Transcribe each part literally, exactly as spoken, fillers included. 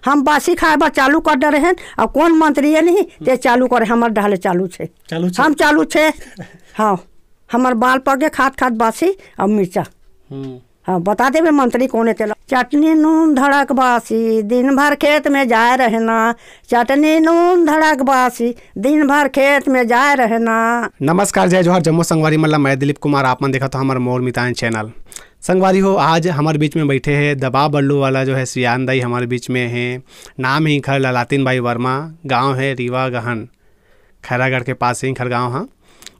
हम बासी खाए बर चालू कर डरे हन, अउ कोन मंत्री ये नहीं, ते चालू करे, हमर डहले चालू छे। चालू छे? हम चालू छे। हाँ, हमर बाल पगे खात खात बासी अउ मिर्चा। हम्म। हाँ, बता देबे मंत्री कोन हे तेला। चटनी नून धड़क बासी, दिन भर खेत में जाए रहना। चटनी नून धड़क बासी, दिन भर खेत में जाए रहना। नमस्कार, जय जोहार, जम्मो संगवारी मन ला। मैं दिलीप कुमार, आप मन देखत हो हमर मोर मितान चैनल। संगवारी हो, आज हमर बीच में बैठे हे दबा बल्लू वाला जो है सियान दाई हमर बीच में हे। नाम हे इखर ललातिन बाई वर्मा, गांव हे रीवा गहन, खैरागढ़ के पास हे इखर गांव हा।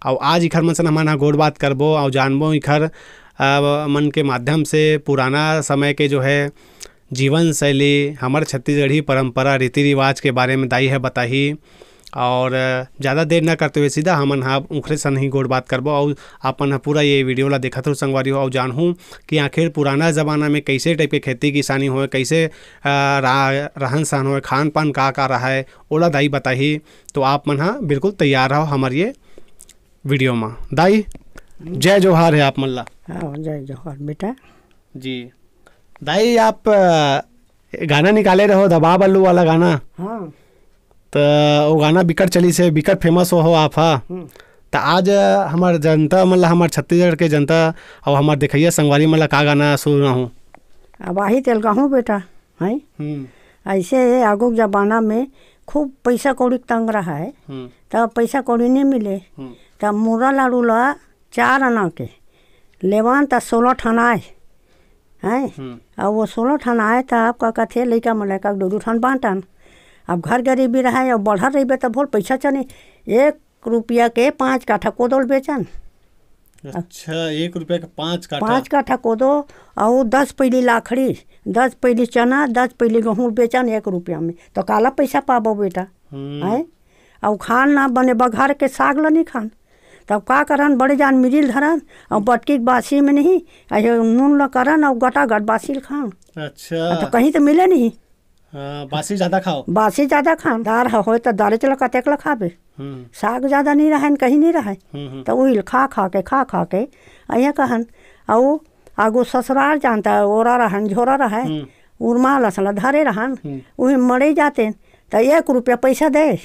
अउ आज इखर मन से हमन हा गोठ बात करबो अउ जानबो इखर, अ, मन के माध्यम से पुराना समय के जो है जीवन शैली, हमर छत्तीसगढ़ी परंपरा, रीति रिवाज के बारे में दाई ह बताही। और ज़्यादा देर न करते हुए सीधा हमन ह उखरे सन ही गोठ बात करबो। और अपन ह पूरा ये वीडियो ला देखत रहू संगवारी हो, और जानहू कि आखिर पुराना ज़माना में कैसे टाइप के खेती किसानी होए, कैसे, अ, रा-, रहन सहन होए, खान पान का का रहा है, ओला दाई बताही। तो आप मन ह बिल्कुल तैयार रहो हमर ये वीडियो मा। दाई, जय जोहार है आप मन ला। हाँ, जय जोहार बेटा। जी। दाई, आप, अ, गाना निकाले रहो, दबा बल्लू वाला गाना। हाँ। त वो गाना बिकट चलिस हे, बिकट फेमस हो, हो आप हा। हम्म। त आज, अ, हमर जनता मन ला, हमर छत्तीसगढ़ के जनता अउ हमर देखइया संगवारी मन ला का गाना सुनाहूँ? अब आही तेल गाहूँ बेटा, हैं? हम्म। ऐसे आगू के जमाना में खूब पैसा कौड़ी के तंग रहा है, हम्म। त पैसा कौड़ी नहीं मिले, हम्म। त मुर्रा लाडू ला चार आना के लेवन त सोलह ठन आए, हैं? हम्म। अब वो सोलह ठन आए त आपका कथे लइका मन लइका दू दू ठन बांटन। अब घर गरीबी रहे, अब बढ़ल रहिबे त बोल पैसा चने, एक रुपया के पाँच काठा कोदो ल बेचन। अच्छा, एक रुपया के पाँच काठा? पाँच काठा कोदो, अउ दस पैली लाखड़ी, दस पैली चना, दस पैली गहूँ बेचन एक रुपया में, तो काला पैसा पाबो बेटा? हम्म। हैं? अउ खान ना बने बघार के साग ल नहीं खान, तब का करन, बड़े जान मिरिल धरन, अउ बटकी के बासी में नहीं, अउ ये नून ल करन, अउ गटा गट बासी ल खान। अच्छा। अब तो कहीं तो मिले नहीं। हाँ, बासी ज्यादा खाओ। बासी ज्यादा खान, दार ह-, होय त दारे चला कतेक ला खाबे। हम्म। साग ज्यादा नहीं रहन, कहीं नहीं रहे। हम्म, हम्म। त उही ल खा खा के, खा खा के, अइया कहन। अउ आगू ससुराल जानता, ओरा रहन, झोरा रहे, हम्म। उरमा लसला धरे रहन, हम्म। उही मड़े जाते, त एक रुपया पैसा दे,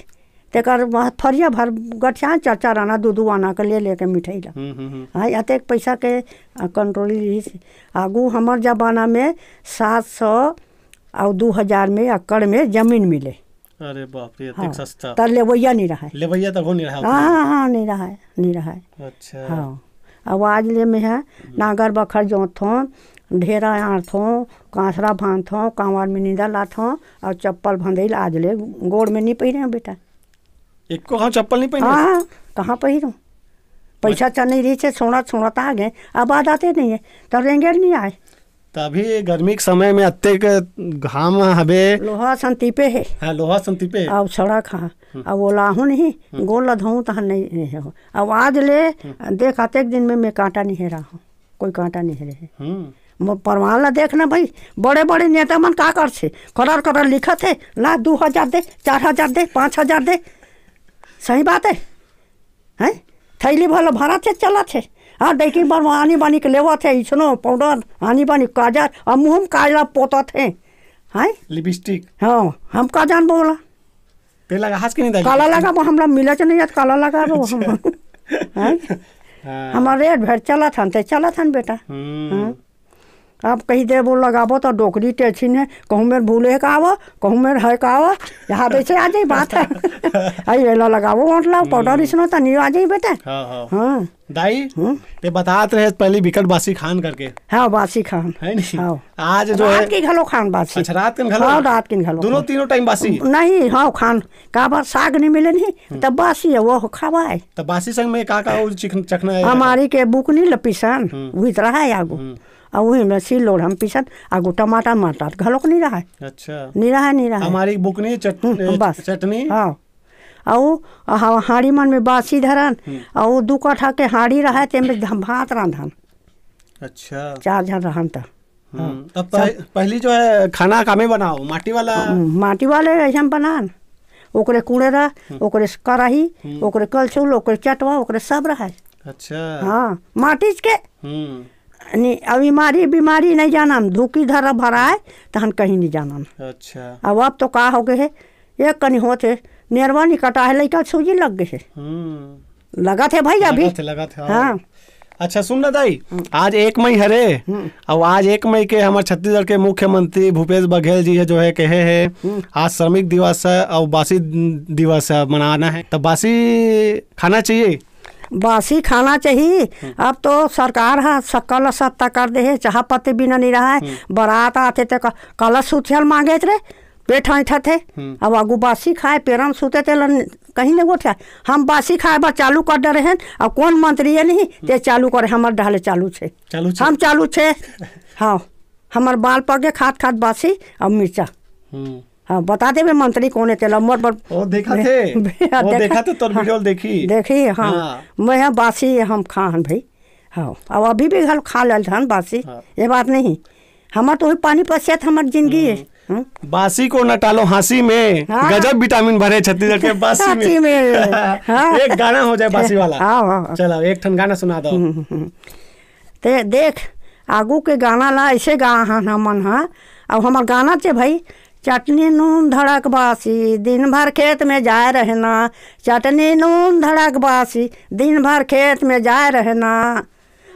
तेकर बाद फरिया भर गठियान चार चार आना, दू दू आना के ले लेके मिठाई ला। हम्म, हम्म, हम्म। हाँ, अतेक पैसा के, आ, कंट्रोल रहिस। आगू हमर जमाना में सात सौ अउ दू हजार में एकड़ में जमीन मिले। अरे बाप रे, अतेक हाँ, सस्ता। त लेवैया नहीं रहा। लेवैया तब हो नहीं रहा हाँ, उतना। हाँ, हाँ, नहीं रहा, नहीं रहा। अच्छा। हाँ, अब आज ले में है, नांगर बखर जोतथों, ढेरा आंड़थों, कांसरा बांधथों, कांवर में नींदा लाथों, अउ चप्पल भंदेल आज ले गोड़ में नहीं पहिरे हूँ बेटा। एको घाव चप्पल नहीं पहिरे? हाँ, हाँ, कहाँ पहिरूँ? पैसा अच्छा। चल नहीं रही छे, छोड़ा, छोड़ा त आ गए, अब आदते नहीं है, तो रेंगेल नहीं आए। त अभी गर्मी के समय में अतेक घाम हबे। लोहा संतीपे हे। हाँ, लोहा संतीपे। अउ सड़क हा। हम्म। अउ ओलाहू नहीं, हम्म। गोड़ ल धोऊँ तहन नहीं, नहीं हो। अउ आज ले हम्म। देख, अतेक दिन में मैं कांटा नहीं हेरा हूँ, कोई कांटा नहीं हेरे हे। हम्म। मो-, परवान ला देख ना भाई, बड़े-बड़े नेता मन का करथे, करर करर लिखत हे, ला दू हजार दे, चार हजार दे, पाँच हजार दे। सही बात है, हैं? थैली भर भरत हे, चलत हे। हाँ, डेकिन बर आनी बानी के लेवत हे, इसनो पाउडर, आनी बानी काजर, अउ मुँह में काजर पोतत हे, हैं? लिपस्टिक। हाँ, हम का जानबो ओला। ते लगाहस कि नहीं दाई? काला लगाबो, हमरा मिलच नहीं जात, काला लगाबो हम। अच्छा। हैं? हाँ। हमर रेट भेट चलत हन, ते चलत हन बेटा। हम्म। हाँ। अब कही देबो लगाबो तो डोकरी टेछिन हे, कहूँ मेर भूले का आवो, कहूँ मेर है का आवो, यहाँ बेचे आ जाई बात है। आई एला लगाबो, वोट लाओ, पाउडर हम्म। इसनो त नहीं आ जाई बेटा। हाँ, हाँ। हाँ। दाई, हम्म। ते बतात रहे पहली बिकट बासी खान करके। हाँ, बासी खान। है नहीं? हाँ। आज जो रात है की घलो खान बासी। अच्छा, रात के घलो? हाँ, रात के घलो दोनों खान। तीनों टाइम बासी? नहीं, हाँ, खान। काबर साग नहीं मिले नहीं, हम्म। तब बासी है, वो खावा है। तब बासी संग में का, का वो चिकन, चखना है? हमारी के बुकनी ल पिसन, हम्म। वही तरह है आगू। हम्म। अउ वही में सिल लोढ़ा में पिसन, आगू टमाटर, मटर घलोक नहीं रहा है। अच्छा। नहीं रहा है, नहीं रहा है। हमारी बुकनी चट-, हम्म, ए, बस। चटनी। हाँ। अउ हा-, हांड़ी मन में बासी धरन, हम्म। अउ दू कट्ठा के हांड़ी रहा है, तेमे ध-, भात रांधन। अच्छा। चार झन रहन त। हम्म, हाँ। तब पह-, सब पहली जो है खाना कामे बनाओ, माटी वाला? हम्म, माटी वाले ऐसे हम बनान। ओकरे कुड़ेरा, हम्म। ओकरे कराही, हम्म। ओकरे कलछुल, ओकरे चटवा, ओकरे सब रहे। अच्छा। हाँ, माटी के। हम्म। नहीं, अब बीमारी, बीमारी नहीं जानन, धुकी धर भराए, तहन कहीं नहीं जानन। अच्छा। अब, अब तो का हो गए हे, एक कनी होत हे, नेरवा नहीं कटा हे, लइका सूजी लग गए हे। हम्म। लगत हे भाई अभी। लगत हे, लगत हे, हाँ। हाँ। अच्छा, सुन ना दाई, हम्म। आज एक मई हरे, हम्म। अब आज एक मई के हमर छत्तीसगढ़ के मुख्यमंत्री भूपेश बघेल जी हे, जो हे, कहे हे, हम्म। आज श्रमिक दिवस हे और बासी दिवस हे, मनाना हे, तो बासी खाना चाहिए? बासी खाना चाहिए। हम्म। अब तो सरकार ह सक्का ल सत्ता कर दे हे, चाह पत्ती बिना नहीं रहा हे। हम्म। बारात आथे ते क-, कलश उछल मांगे रे, पेट ऐंठत हे। हम्म। अब आगू बासी खाए, पेरम सूते ते लन कहीं नहीं गोठिया। हम बासी खाए बर चालू कर डरे हैं, अब कौन मंत्री हे नहीं, ते चालू करे, हमर डहले चालू छे। चालू छे? हम चालू छे। हाँ, हमर बाल पगे खात खात बासी और मिर्चा। हम्म। हाँ, बता देबे मंत्री कोन हे तेला, मोर बर वो देखा थे, बे-, वो देखा देखा थे तोर हाँ, वीडियो देखी। देखी, हाँ। हाँ। मैं यहाँ बासी हम खा हन भाई। हाँ, अब अभी भी घर खा लेल हन बासी, हाँ। ये बात नहीं। हमर तो वही पानी पसियत हमर जिंदगी हे। हम्म। हम्म? बासी को न टालो हाँसी में, हाँ। गजब विटामिन भरे छत्तीसगढ़ के बासी में। बासी में, हाँ। एक गाना हो जाए बासी वाला। हाँ, हाँ, हाँ। चलो, एक ठन गाना सुना दो। हम्म, हम्म, हम्म। ते देख, आगू के गाना ला ऐसे गा हन हमन ह। अब हमर गाना चे भाई, चटनी नून धड़क बासी, दिन भर खेत में जाए रहना। चटनी नून धड़क बासी, दिन भर खेत में जाए रहना।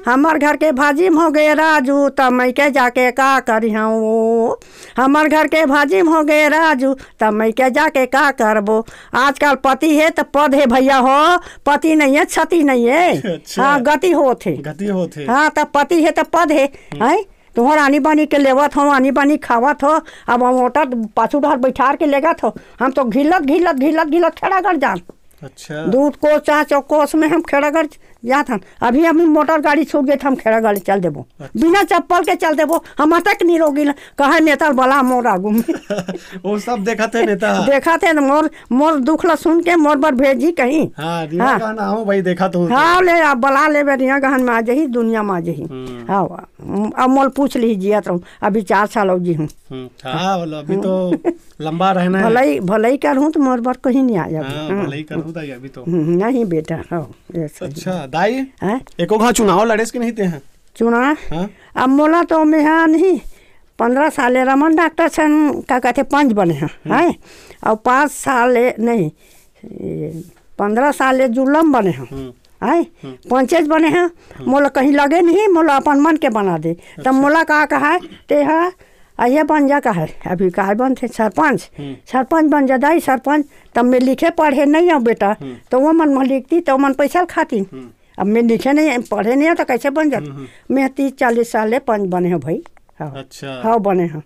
हमर घर के भाजी म हो गए राजू, त मैं के जाके का करिहूँ? हमर घर के भाजी म हो गए राजू, त मैं के जाके का करबो? आजकल पति हे त पद हे भैया हो, पति नहीं हे, क्षति नहीं हे। अच्छा। हाँ, गति होत हे। गति होत हे। हाँ, त पति हे त पद हे, हम्म। हैं? तुहर आनी बानी के लेवत हो, आनी बानी खावत हो, अब हम मोटर पाछू डहर बैठार के लेगत हो, हम तो घिलत, घिलत, घिलत, घिलत खेड़ागढ़ जान। अच्छा। दू कोस, चार चौ कोस में हम खेड़ागढ़ जात हन। अभी, अभी मोटर गाड़ी छूट गई, हम खेड़ागढ़ चल देबो। अच्छा। बिना चप्पल के चल देबो, हम अतक निरोगी ल-, कहे नेता बला मोर आगू में। वो सब देखत हे नेता। देखत हे न मोर, मोर दुख ला सुन के मोर बर भेजी कहीं। हाँ, रिया हाँ। गहन आओ भाई, देखत हो तो। हाँ, ले, अब बला लेबे, रिया गहन में आ जाही, दुनिया में आ जाही। हम्म। हाँ, अब मोल पूछ ली जियत रहूं, अभी चार साल हो जी हूँ। हम्म, हाँ, बोलो, अभी तो लंबा रहना है। भलाई, भलाई करहूँ तो मोर बर कहीं नहीं आया अभी। हाँ, हाँ। भलाई करहूँ दाई अभी तो। हम्म, नहीं बेटा, हाँ, ऐसा ही। अच्छा, दाई, हैं? एको घाव चुनाव लड़ेस कि नहीं ते हैं? चुनाव? हाँ? अब मोला तो मेहा नहीं, पंद्रह साल ले रमन डॉक्टर सन का कहते पंच बने हैं, हम्म। हैं? और पाँच साल ले, नहीं, ये पंद्रह साल ले जुलम बने हैं, हम्म। हैं? हम्म। पंचेज बने हैं, हम्म। मोला कहीं लगे नहीं, मोला अपन मन के बना दे। तब अच्छा। मोला का कहा, ते हा, अइया बन जा कहा, अभी काय बनथे, सरपंच, हम्म। सरपंच बन जा दाई, सरपंच। तब मैं लिखे पढ़े नहीं हूँ बेटा, हम्म। तो वो मन में लिखती, तो मन पैसा खाती। हम्म। अब मैं लिखे नहीं, पढ़े नहीं हूँ, तो कैसे बन जाती? हम्म, हम्म। मैं तीस चालीस साल ले पंच बने हूँ भाई। हाँ। अच्छा। हाँ, बने हूँ।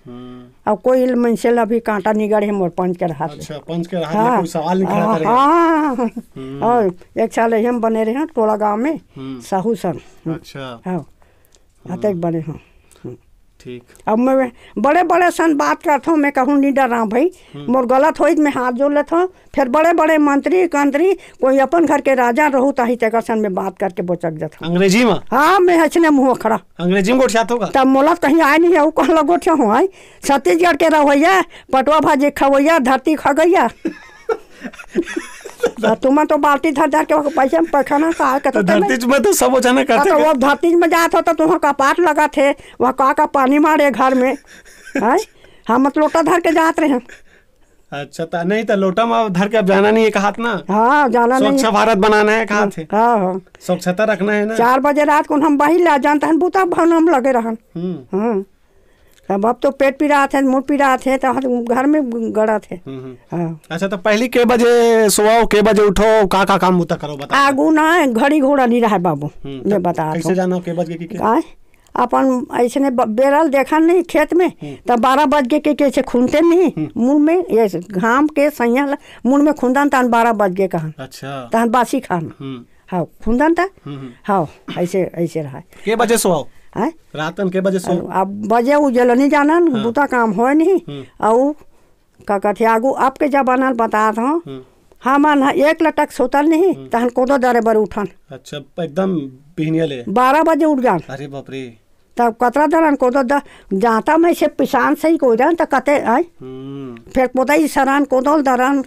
हम्म। अब कोई मनसे ला भी कांटा निगड़ है मोर पंच के रहत ले। अच्छा, पंच के रहत ले हाँ। कोई सवाल नहीं खड़ा हाँ, करे। हाँ, हाँ, हाँ। हम्म। और एक साल यही हम बने रहे हैं टोला गांव में, हम्म। साहू सन। अच्छा। हाँ। हम्म। अतेक बने हूँ। हम्म। ठीक। अब मैं बड़े-बड़े सन बात करथों, मैं कहूँ नहीं डरां भाई। हम्म। मोर गलत होई त मैं हाथ जोड़ लेथों। फिर बड़े-बड़े मंत्री कंत्री, कोई अपन घर के राजा रहू, ताही तेकर सन में बात करके बोचक जथों। अंग्रेजी में? हाँ, मैं हइसने मुँह अखड़ा। अंग्रेजी में गोठियाथो का? तब मोला त कहीं आए नहीं है, वो कहला गोठिया हूँ, आई। छत्तीसगढ़ के रवैया, पटवा भाजी खवैया, धरती खगैया। आ, तुमन तो बाल्टी धर धर के ओकर पैसे में पैखाना का है, तो कहते धरती में तो सब जना हाँ, करथे तो के? वो धरती में जात हो तो तुम्हार कपाट लगा थे, वहाँ का का पानी मारे घर में, हैं? हम मत लोटा धर के जात रहे हैं। अच्छा, त नहीं तो लोटा में धर के अब जाना नहीं है कहात ना? हाँ, जाना नहीं स्वच्छ है। भारत बनाना है कहात है। हाँ, हाँ। स्वच्छता रखना है ना? चार बजे रात को हम बाहिर ला जानते हैं, बूता भवन हम लगे रहन। हम्म। हाँ। अब, अब तो पेट पिरात हे, मुंह पिरात हे, तो हम घर में गड़त हे। हम्म, हम्म। हाँ। अच्छा, तो पहली के बजे सोओ, के बजे उठो, का, का काम बुता करो, बता। आगू ना घड़ी घोड़ा नहीं रहे बाबू, हम्म, ये तो बता कैसे दो। जानो के बजे के, के? आय? अपन ऐसने ब-, बेरल देखन नहीं खेत में, हम्म। तो बारह बज के, के, कैसे खुनते नहीं, हम्म। मुंह में ये घाम के सैया ल-, मुंह में खुंदन तहन बारह बज के कहन। अच्छा। तहन बासी खान। हम्म। हाँ, खुंदन था। हम्म, हम्म। हाँ, ऐसे, ऐसे रहा। के बजे सोओ? हैं? रात कन के बजे सोओ? अब बजे उजे ल नहीं जानन, हाँ। बुता काम होय नहीं। हम्म। अउ का कथे आगू आपके जमाना ल बतात हूँ। हम्म। हमन ह एक लटक सोतल नहीं, हम्म। तहन कोदो दरे बर उठन। अच्छा, एकदम बिहनिया ले? बारह बजे उठ जान। अरे बाप रे। तब कतरा दरन कोदो द-, जाता में से पिसान सही कोई रहन त कते आय। हम्म। फिर कोदई सरन, कोदो ल दरन,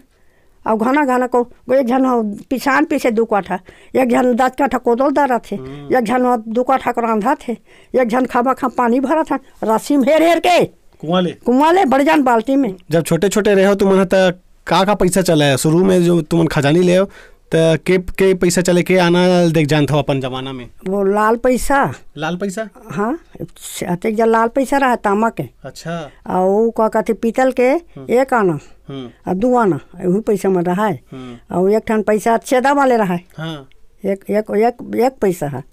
अउ घना घना को, एक झन ह पिसान पीसे दू काठा, एक झन दस काठा कोदल दरत हे, हम्म। एक झन ह दू काठा के रांधत हे, एक झन खाबा खा पानी भरत हे, रस्सी में हेर हेर के। कुआं ले? कुआं ले, बड़े जान बाल्टी में। जब छोटे छोटे रहे हो तुमन ह, त का का पैसा चले? शुरू में जो तुमन खजानी ले हो, त के, के पैसा चले, के आना देख जानत हो अपन जमाना में? वो लाल पैसा। लाल पैसा? हाँ, अतेक जा लाल पैसा रहा तामा के। अच्छा। अउ का कहते पीतल के हम्म। एक आना, हम्म। आ दू आना, वही पैसा में रहा है। हम्म। अउ एक ठन पैसा छेदा वाले रहा है। हाँ। एक, एक, एक, एक पैसा है।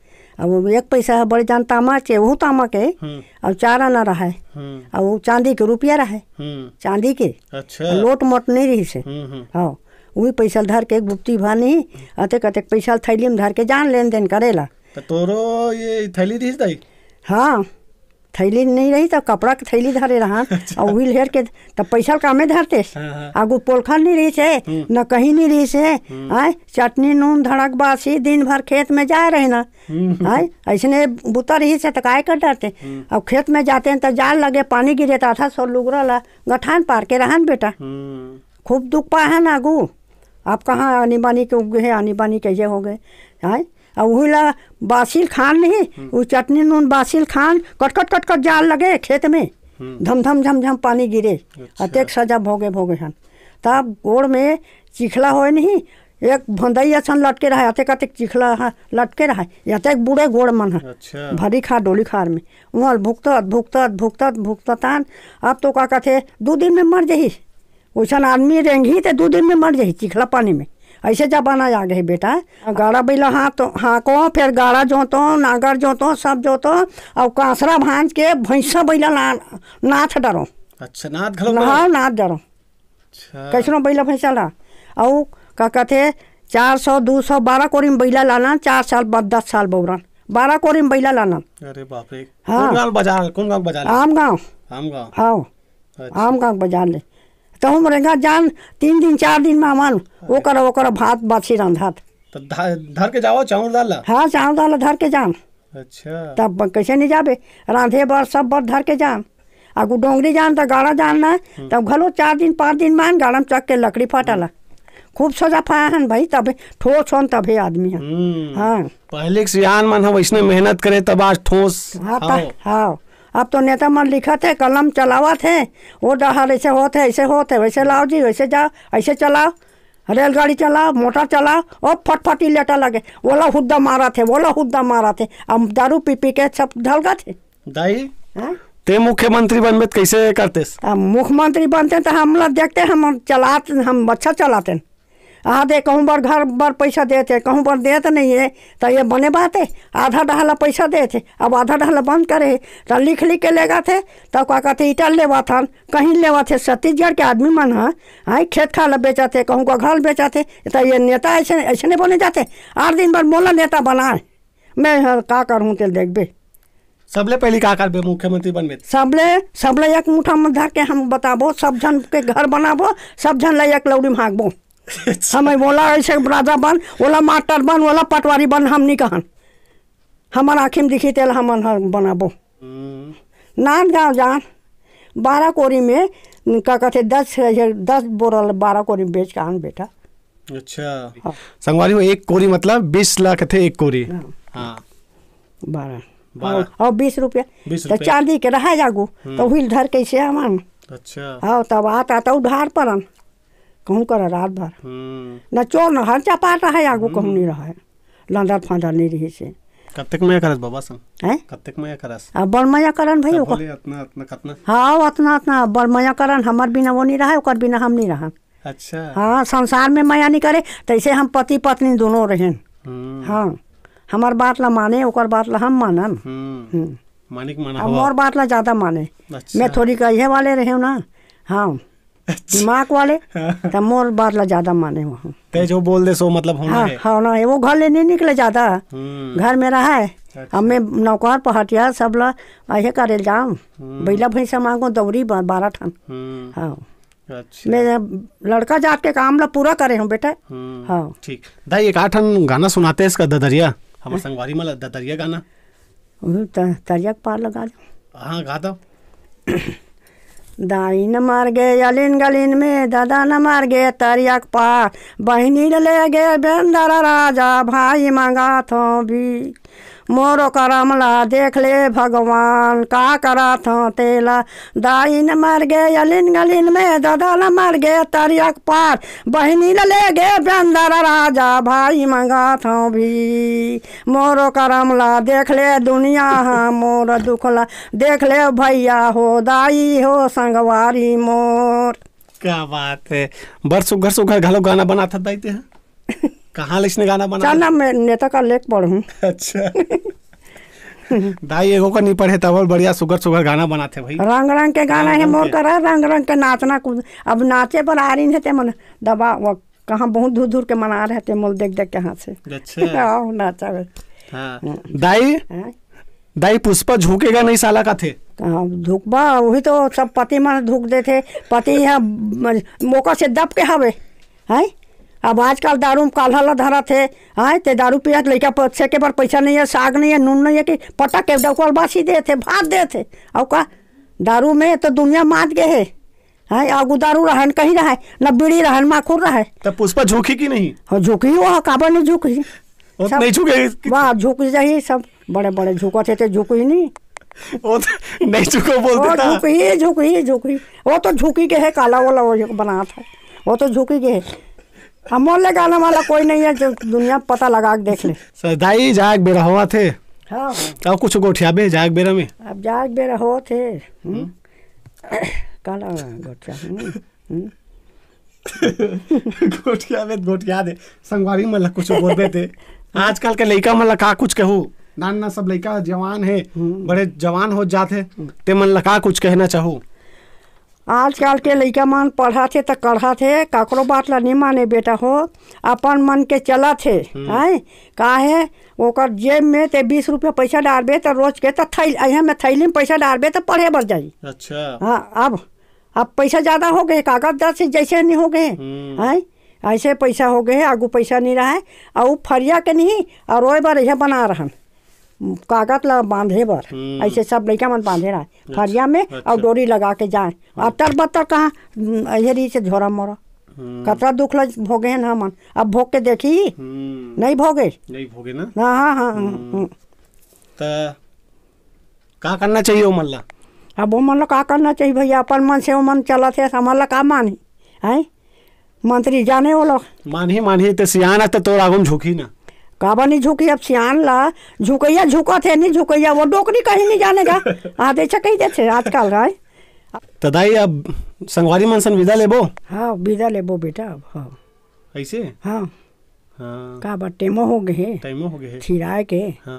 अब वो एक पैसा है बड़े जान तामा के, वहू तामा के, हम्म। अउ चार आना रहा है। हम्म। अउ वो चांदी के रुपया रहा है। हम्म। चांदी के। अच्छा। लोट मोट नहीं रही से। हम्म, हम्म। हाँ, वही पैसा धर के एक बुप्ती भानी, अतेक अतेक पैसा थैली में धर के जान लेन देन करेला। त तोरो ये थैली दिस दाई? हाँ, थैली नहीं रही त कपड़ा के थैली धरे रहा, अच्छा। अउ वही लेर के त पैसा कामे धरते। हाँ, हाँ। आगू पोलखन नहीं रही से, हम्म। न कहीं नहीं रही से, हम्म। आय, चटनी नून धड़क बासी दिन भर खेत में जाए रहे ना। हम्म। आय, ऐसने बुता रही से त काय कर डरते। हम्म। अब खेत में जाते हैं त जाल लगे, पानी गिरे त आधा सौ लुगरा ला गठान पार के रहन बेटा। हम्म। खूब दुख पाए हैं ना आगू। आप कहाँ आनी बानी के उगे हैं, आनी बानी कैसे हो गए, आय? अब वही ला बासिल खान नहीं, हम्म। वो चटनी नून बासिल खान, कट कट कट कट जाल लगे खेत में, हम्म। धम धम झम झम पानी गिरे, अच्छा। अतेक सजा भोगे भोगे हन। तब गोड़ में चिखला होए नहीं, एक भंदई असन लटके रहे, अतेक अतेक चिखला ह-, लटके रहे, अतेक बूढ़े गोड़ मन ह, अच्छा। भरी खार डोली खार में, वहाँ भुगतत भुगतत भुगतत भुगतत आन, अब तो का कहते, दू दिन में मर जही। वैसन आदमी रेंगही ते दू दिन में मर जाही चिखला पानी में। ऐसे जमाना आ गए बेटा। गाड़ा बैला हाँक तो हाँको, फिर गाड़ा जोतो, नांगर जोतो, सब जोतो, अउ कांसरा भांज के भैंसा बैला ना, नाथ डरो। अच्छा, नाथ घलो ना, डरो? हाँ, नाथ डरो। अच्छा। कैसनो बैला भैंसा ला। अउ का कहते, चार सौ, दू सौ, बारह कोरी में बैला लाना, चार साल बाद दस साल बौरन, बारह कोरी में बैला लाना। अरे बाप रे। हाँ। कौन गाँव बाजार, कौन गाँव बाजार? आम गाँव। आम गाँव। हाँ। अच्छा। आम गाँव बाजार ले। तहूँ रेंगा जान, तीन दिन, चार दिन में आवन, अरे। ओकर, ओकर भात बासी रांधत। तो धा-, धर के जाओ चाउर दाल ला? हाँ, चाउर दाल ला धर के जान। अच्छा। तब कैसे नहीं जाबे? रांधे बर, सब बर धर के जान। आगू डोंगरी जान, त गाड़ा जान ना, हम्म। तब घलो चार दिन, पाँच दिन में आन, गाड़ा में चक के लकड़ी फाटला। हम्म। खूब सोजा फाया हन भाई, तबे ठोस होन, तबे आदमी हन। हम्म। हाँ। पहले के सियान मन ह वैसने मेहनत करे, तब आज ठोस हाँ, हव। त-, हाँ। अब तो नेता मन लिखत हे, कलम चलावत हे, वो डहर ऐसे होत हे, ऐसे होत हे, वैसे लाओ जी, वैसे जाओ, ऐसे चलाओ, रेलगाड़ी चलाओ, मोटर चलाओ, ओ फटफटी लेटा लगे, ओला हुद्दा मारत हे, ओला हुद्दा मारत हे। अब दारू पी पी के सब ढलगत हे। दाई, हाँ? ते मुख्यमंत्री बनबे त कैसे करतेस? अब मुख्यमंत्री बनते त हमला देखते, हम चलात, हम अच्छा चलाते। आ दे, कहूँ बर घर बर पैसा देत हे, कहूँ बर देत नहीं हे, त ये बने बात हे। आधा डहला पैसा देत हे, अब आधा डहला बंद करे हे, त लिख लिख के लेगत हे, त का कहते, ईटा लेवत हन, कहीं लेवत हे। छत्तीसगढ़ के आदमी मन ह, हाँ, खेत खार ल बेचत हे, कहूँ का घर ल बेचत हे, त ये नेता ऐसे, ऐसे नहीं बने जाते। आठ दिन बाद मोला नेता बनाए, मैं ह का करहूँ, तेल देखबे। सबले पहली का करबे, मुख्यमंत्री बनबे त? सबले, सबले एक मुठा में धर के हम बताबो, सब झन के घर बनाबो, सब झन ला एक लौड़ी में हाँकबो। अच्छा। हम बोला ऐसे राजा बन, ओला मास्टर बन, ओला पटवारी बन, हम नहीं कहन। हमर आँखी में दिखी तेला हमन ह बनाबो। हम्म। नांदगांव जान, बारह कोरी में, का कहते, दस, दस बोरा ल बारह कोरी में बेच के आन बेटा। अच्छा। हाँ। संगवारी हो, एक कोरी मतलब बीस लाख थे एक कोरी। हाँ। हाँ। बारह। बारह। अउ, अउ बीस रुपया। बीस त रुपया। चांदी के रहा जागू, हम्म। त उहिल धर कैसे आवन? अच्छा। हाँ, तब आत आत उधार परन। कहूँ कर रात भर। हम्म। न चोर न हर चपाट रहा जागू, हम्म। कहूँ नहीं रहा। लांदर फांदर नहीं रही से। कतेक मया करस बाबा संग? हैं? कतेक मया करस? अब बड़ मया करन भाई, सब ओकर। बोले, "अतना, अतना, कतना?" हाँ, अतना, अतना, बड़ मया करन, हमर बिना वो नहीं रहा, ओकर बिना हम नहीं रहन। अच्छा। हाँ, संसार में मया नहीं करे, तैसे हम पति पत्नी दोनों रहेन। हम्म। हाँ, हमर बात ला माने, ओकर बात ला हम मानन। हम्म। हम्म। मानिक माना अब हवा। मोर बात ला ज्यादा माने। अच्छा। मैं थोड़ी कहे वाले रहे ना। हाँ। अच्छा। दिमाग वाले, हाँ। त मोर बात ला ज्यादा माने हो। ते जो बोल दे सो मतलब होना हाँ, है। हाँ, ना, वो घर ले नहीं निकले ज्यादा। हम्म। घर में रहा है। अच्छा। अब मैं नौकर पहटिया सब ला ऐसे करे जाम। हम्म। बैला भैंसा मांगो दौरी बा-, बारह ठन। हम्म। हाँ। अच्छा। मैं लड़का जात के काम ला पूरा करे हूँ बेटा। हम्म। हाँ। ठीक। दाई, एक आठ ठन गाना सुनाते इसका ददरिया, हमर हाँ। संगवारी मला ददरिया गाना। उहू त-, तरिया के पार लगा दो। हाँ, गा दो। दाई न मर गे अलिन गलिन में, ददा न मर गे तरिया के पार, बहिनी ल ले गे बेंदर राजा, भाई मंगाथों भी। मोरो करम ला देख ले भगवान, का करत हंव तेला। दाई न मर गे अलिन गलिन में, ददा न मर गे तरिया के पार, बहिनी ल ले गे बेंदर राजा, भाई मंगाथों भी। मोरो करम ला देख ले दुनिया ह, मोर दुख ला देख ले भैया हो, दाई हो संगवारी मोर। क्या बात है, बड़ सुघर सुघर घलो गाना बनात हस दाई ते ह। कहाँ ले इसने गाना बना? चल ना, मैं नेता का लेख पढ़ूं। अच्छा। दाई एगो का नहीं पढ़े, तब बढ़िया सुघर सुघर गाना बनाथे भाई। रंग रंग के गाना गाना है मोर के। करा, रंग रंग के नाचना कूद। अब नाचे बर आ रही है ते मन दबा, वो कहाँ बहुत दूर दूर के मना रहे ते मोल देख देख के हाथ से। अच्छा। आओ नाचा बे। हाँ। हम्म। दाई, हाँ? दाई पुष्पा झुकेगा नहीं साला का थे। कहाँ झुकबा, वही तो सब पति मन झुक देथे। पति ह म-, मौका से दब के हवे, हैं? अब आजकल दारू में काल्हा ला धरत हे, हैं? ते दारू पियत लइका प-, सेके बर पैसा नहीं है, साग नहीं है, नून नहीं है कि पटक के डौकल बासी देथे, भात देथे। अउ का? दारू में तो दुनिया मात गे हे, हैं? आगू दारू रहन कहीं रहे, न बीड़ी रहन, माखुर रहे। तब पुष्पा झुकी कि नहीं? हाँ, झुकी वो, काबर नहीं झुकी? वो तो सब नहीं झुके। वाह, झुक जाही सब, बड़े बड़े झुकत हे ते झुकी नहीं। वो तो नहीं झुको बोल वो देता। झुकी, झुकी, झुकी। वो तो झुकी के है, काला वाला वो जो बनात है, वो तो झुकी के है। हमर ले गाना वाला कोई नहीं है जो दुनिया पता लगा के देख ले। सदाई जाग बेरा होवत हे। हाँ। अब कुछ गोठियाबे जाग बेरा में। अब जाग बेरा होवत हे। हम्म। काला गोठिया। हम्म। हम्म। गोठिया में गोठिया दे। संगवारी मन ला कुछ बोलबे ते। आजकल के लइका मन ला का कुछ कहू? नान ना सब लइका जवान हे, हम्म। बड़े जवान हो जात हे। हम्म। ते मन ला का कुछ कहना चाहू? आजकल के लइका मन पढ़त हे त कढ़त हे, काकरो बात ला नहीं माने बेटा हो, अपन मन के चलत हे, हम्म। हैं? का हे, ओकर जेब में ते बीस रुपया पैसा डारबे त रोज के त थैल-, अइहे में थैली में पैसा डारबे त पढ़े बर जाई। अच्छा। हाँ, अब, अब पैसा ज्यादा हो गए, कागज दस से जैसे नहीं हो गए, हम्म। हैं? ऐसे पैसा हो गए, आगू पैसा नहीं रहा है, अउ फरिया के नहीं, अउ रोए बर यह बना रहन। कागज ला बांधे बर, हम्म। ऐसे सब लइका मन बांधे रहे, अच्छा, फरिया में, अच्छा। अउ डोरी लगा के जाए। हम्म। अतर बतर कहाँ, हम्म, ये रही से झोरा मोरा। हम्म। कतरा दुख ला भोगे हैं हमन, अब भोग के देखी, हम्म। नहीं भोगे। नहीं भोगे ना? हाँ, हाँ, हाँ, हम्म। हम्म। त का करना चाहिए ओमन ला? अब ओमन ला का करना चाहिए भैया, अपन मन से ओमन चलत हे, हमन ला का मानही, हैं? मंत्री जाने वो लोग। मानही, मानही, ते सियान हे, ते तोर आगू में झुकही ना। काबर नहीं झुकही? अब सियान ला झुकैया झुकत हे, नहीं झुकैया, वो डोकरी कहीं नहीं जानेगा। आ, जैसे कही देथे आजकल, हैं? त दाई, अब संगवारी मन सन विदा लेबो? हाँ, विदा लेबो बेटा, अब, हाँ। ऐसे? हाँ। हाँ। काबर टेमो हो गए हे। टाइमो हो गए हे। थिराए के। हाँ।